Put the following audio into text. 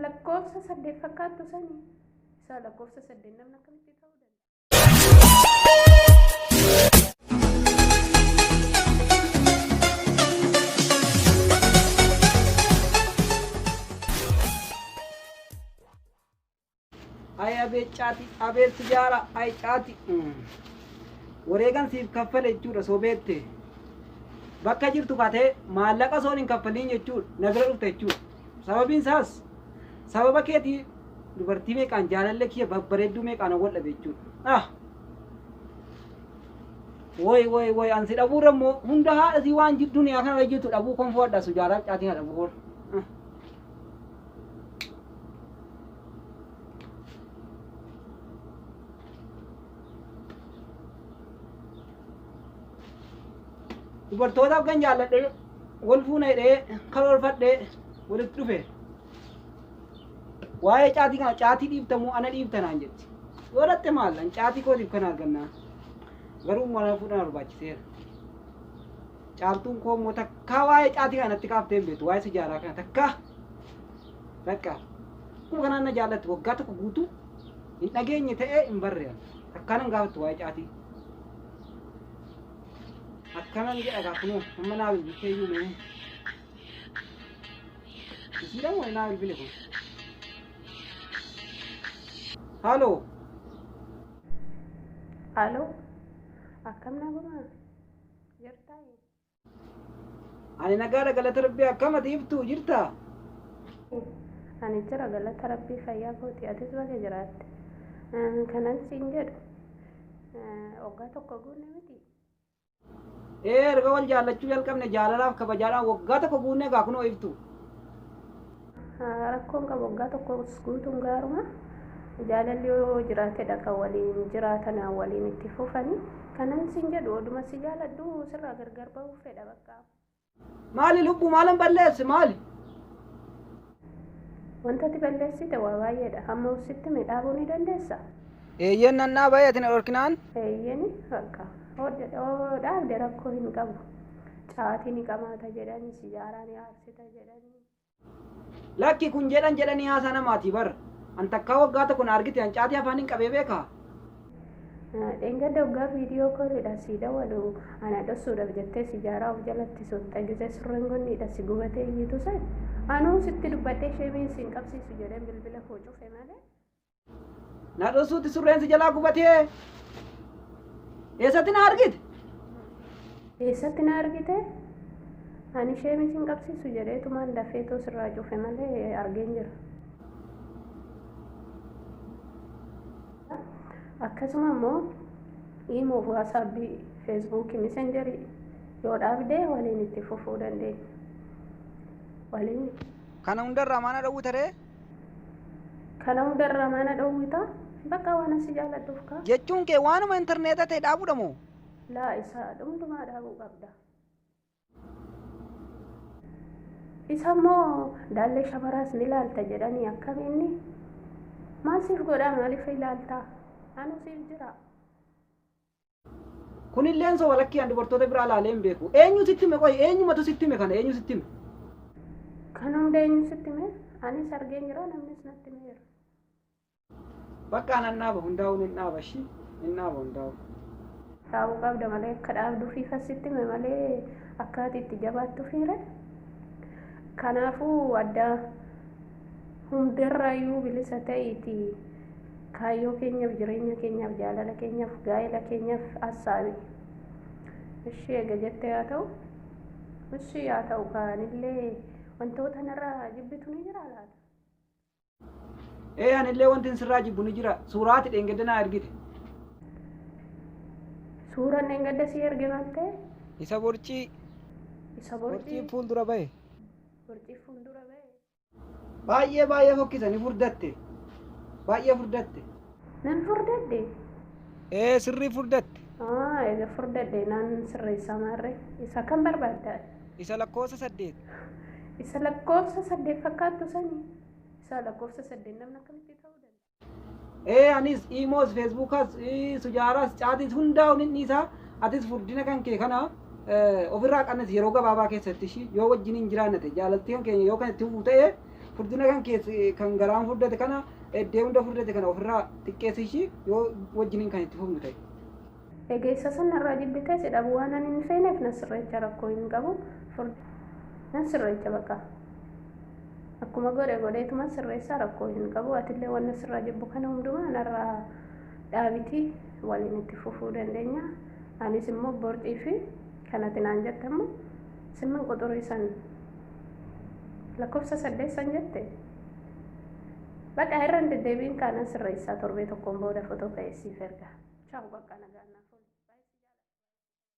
Lakkoofsa 8 fakkaattu sanii. Isa lakkoofsa 8 namni akkamitti ta'uu danda'a? Ay abeet caati abeet sijaara ay caati. Wareegan siif kaffale jechuudha sobeette. Bakka jirtu katee maallaqa osoon hin kaffaliin jechuudha na bira dhufte jechuudha. Sababiin isaas sababa keetii dubartii meeqaan jaalallee kiyya babbareedduu meeqaan wal dhabe jechuudha. Ah! Woy woy woy ansi dhabuurra immoo hunda haadha sii waan duniyaa kanarra jirtu dhabuu konfoodha sujaaraa caatiin haa dhabuu hool. Ah. Dubartootaaf kan jaalladhe wal fuuna jedhee karoorfadhee walitti dhufe. Waa'ee caatii kana caatii dhiiftamoo ana dhiifta naan jetti. Yoo dhatte maal an caatii kootiif kana argannaa. Garuu mana fuudhan barbaachiseera. Caaltuun koo immoo takkaa waa'ee caatii kana natti kaaftee hin beektu waa'ee sijaaraa kana takkaa. Bakka akkuma kanaan na jaallatti waggaa tokko guutuu hin dhageenye ta'ee hin barre ani. Takkaa nan gaafattu waa'ee caatii. Akkanan jedha gaa kunoo amma naa bilbiltee iyyuu mee. Isiidha moo naa bilbile kun? Haaloo. Aloo. Akkam nagumaa? Jirtaa? Ani nagaadha galata rabbii akkam ati iftuu jirtaa? Ani jira galata rabbii fayyaa kooti atis baga jiraatte. Kanan siin jedhu waggaa tokko guunne miti. Ee erga wal jaallachuu jalqabne jaalalaaf kabajaadhaan waggaa tokko guunnee gaa kunoo iftuu. Rakkoon qabu waggaa tokko guutuun gaaruma. Jaalalli yoo jiraatedha kan waliin jiraatan waliin itti fufani. Kanan siin jedhu oduma si jaaladhu sirraa gargar ba'uu fedha bakka. Maali lubbuu maalan balleesse maali? Wanta ati balleessite waa baay'eedha. Hamma sitti hime dhaabuu ni dandeessa? Eeyyeen nan dhaaba ati na dhorkinaan. Eeyyeni bakka. Dhaabde rakkoo hin qabu. Caatii ni qamaata jedhani, sijaaraa ni aarsita jedhani. Lakki kun jedhan jedhanii haasaa namaati bar. An takkaa waggaa tokko na argite an caatii afaaniin qabee beekaa? Dheengadda waggaa viidiyoo kooliidha sii dawalu ana dhossuudhaaf jettee sijaaraa of jalatti suuxxa gisee surreen gonniidha si gubatee iyyitu san anuu sitti dubbadhee sheemiin siin qabsiisu jedheen bilbila koo cufe malee. Na dhossuutti surreen si jalaa gubatee? Eessatti na argite? Eessatti na argite? Ani sheemii siin qabsiisu jedheetumaan dafeetoo sirraa cufe malee argeen jira. Akkasuma immoo iimoo fi waasaabbii, feesbuukii, misenjerii yoo dhaabde waliin itti fufuu dandeenya. Waliin. Kana hundarraa maa na dhowwita ree? Kana hundarraa maa na dhowwita? Bakka waan si jaaladhuuf kaa. Jechuun kee waanuma intarneeta ta'e dhaabuudha moo? Laa isa hundumaa dhaabuu qabda. Isa immoo daallee shamaraas ni ilaalta jedhanii akkam inni? Maal siif godhaa maaliif ilaaltaa? Anuu siif jira. Kunilleen soba lakkii an dubartoota biraa laalee hin beeku. Eenyu sitti hime qoy eenyumatu sitti hime kana eenyu sitti hime? Kan hunda eenyu sitti hime? Anis argeen jira namnis natti himeera. Bakka nan dhaaba hundaa'uu nan dhaaba ishii hin dhaaba hundaa'uu. Dhaabuu qabda malee akka dhaabduufi sitti hime malee akka ati itti jabaattu fiire. Kanaafuu adda hundarraayyuu bilisa ta'iiti kaayyoo keenyaaf jireenya keenyaaf jaalala keenyaaf gaa'ela keenyaaf assaabi. Ishii eega jettee haa ta'u ishii haa ta'u kaanillee wantoota narraa jibbitu ni jira laata? Ee anillee wanti sirraa jibbu ni jira. Suuraa ati dheengadda naa ergite. Suuraan dheengadda si erge maal ta'e? Isa borcii. Isa borcii. Borcii fuuldura bahe. Borcii fuuldura bahe. Baay'ee baay'ee fokkisa ni furdatte. Baay'ee furdatte. Nan furdadhe? Ee sirrii furdatte. Aa eega furdadhe naan sirreessa maarree. Isa kam barbaadda? Isa lakkoofsa 8. Isa lakkoofsa 8 fakkaattu sanii. Isa lakkoofsa 8 namni akkamitti ta'uu danda'a? Ee anis iimoos feesbuukas sujaaras caatis hundaa'u nin dhiisa atis furdina kan kee kana ofirraa qannasi yeroo gabaabaa keessatti ishii yoo wajjin hin jiraanne ta'e jaalaltii kan keenya yoo kan itti fufu ta'e Furdina kan keessa kan garaan furdate kana eddee hunda furdate kana ofirraa xiqqeessi ishii yoo wajjiniin kan itti fufnu ta'e. Egeessa sanarraa jibbitee si dhabu waan ani hin feeneef na sirreecha rakkoo hin qabu. Nan sirreecha bakka. Akkuma godhe godheetuma sirreessaa rakkoo hin qabu. Atillee wanna sirraa jibbu kana hundumaa narraa dhaabitii waliin itti fufuu dandeenya. Anis immoo borcii fi kanatti naan jette immoo simmin quxurii san lakkoofsa 8 san jette. Bakka irra hin deddeebiin kaanan sirreessaa torbee tokkoon booda fotoo ka'ee siif erga. Chaawu bakka nagaa.